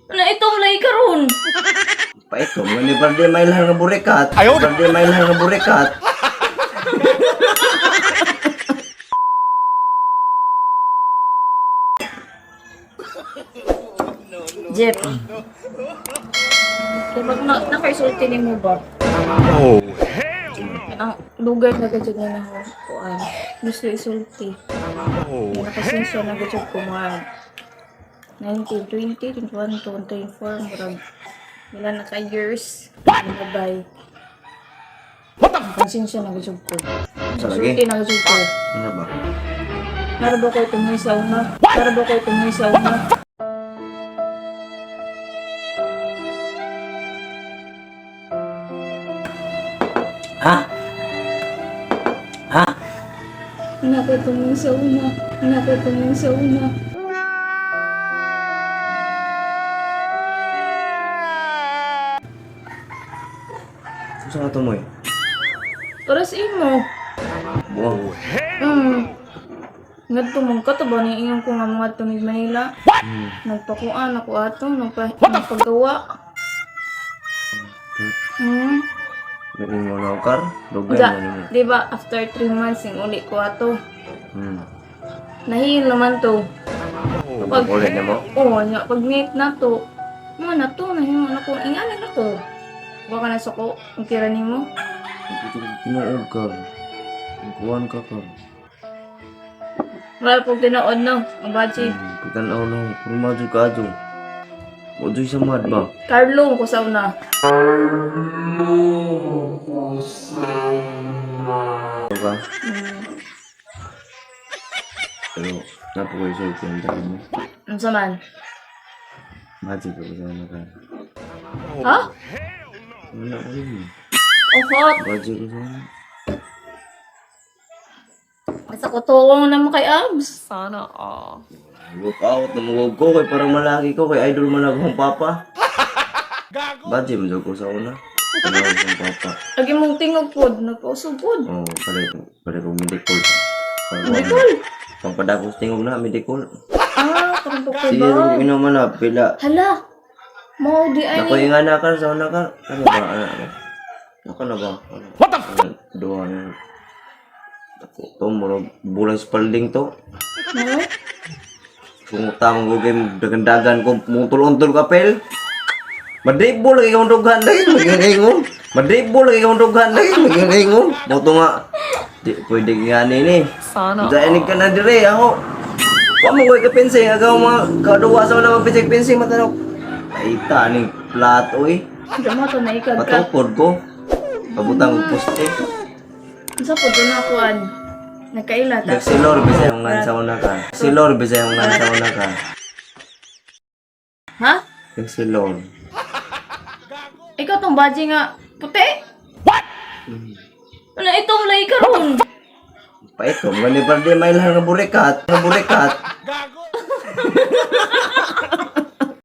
Ano itong lay karon? Paito, mo ni Barde may lang nga burikat. Ayaw. Barde may lang nga burikat. Jeff. Kaya pag nakaisulti ni mo ba? Oh, Ang dugay na gajud na ako kuan. Gusto isulti. oh, Nakasensya na gajud ko mga 19, 20, 21, 24, murag wala na ka years. What? What the? Nakasensya na gajud ko. Sa lagi? Isulti na gajud ko. Ano ba? Nara ba ko tumoy sa una? Nara ba ko tumoy sa una? Ha? Ha? Nara tumoy sa una. Nara tumoy sa una. Saan ka tumoy? Para sa imo. Buwang. Ngadto man ka to ba ni ingon ko nga mga tumig Manila. Nagpakuan ako ato, nagpagawa. Nag-ingon ako kar. Dugay Uja, mo nimo. di ba after 3 months ing uli ko ato. Nahil naman to. Pag- Ulit na mo? Oo, nya pag meet na to. Mo na to, nahimo na ko ingani na to. Wa ka na suko, ang tira nimo. Tinuod ka. Kuwan ka kar. Wala pong tinuod no, ang budget. Pagtanaw na, kurma dyan ka adyo. Mo dyan sa mad ba? Carlo ko sa una. Ano ka? Pero, napakoy-sulti ang dami mo. Unsa man? Magic ako sa una ka. Ha? Wala ko yun. Ohot. Magic ko sa una. Basta ko tuwang naman kay Abs. Sana all. Look out, namugog ko kay parang malaki ko kay idol man ako ang papa. Gago! Budget mo ko sa una. Ano ako ang papa. Lagi mong tingog pod, nagpausog pod. Oo, oh, pare, pare kong medical. Medical? Pampadakos tingog na, medical. Ah, parang tukod Sige, ba? inom man na, pila. Hala! Mao di ay Ako ni. yung anak ka, sa una ka. Ano ba, anak ka? Ako na ba? Ano? What the f***? Duha na. Ako, to, murag bulan spalding to. No? Kung utang ko kay dagandagan ko, mutol-untol ka, pel. Madribble lagi kang dughan lagi, maging Madribble lagi kang dughan lagi, maging Mo to nga, di pwede nga ni. Sana Diyan ka na dire ako. Wa mo koy kapinsing agaw mga kaduwa sa mga pinsing-pinsing matanaw. Ay ta ning plat oy. Di mo to na ikag ka. Patukod ko. Pabutang og poste. Unsa po to na kuan? Nagkaila ta. Nagsilor bisay ang sa una ka. Silor bisay ang sa una ka. Ha? Nagsilor. Ikaw tong baji nga puti? What? Ano itong lay karon? Paito, gani parde may lang nga burikat, nga burikat.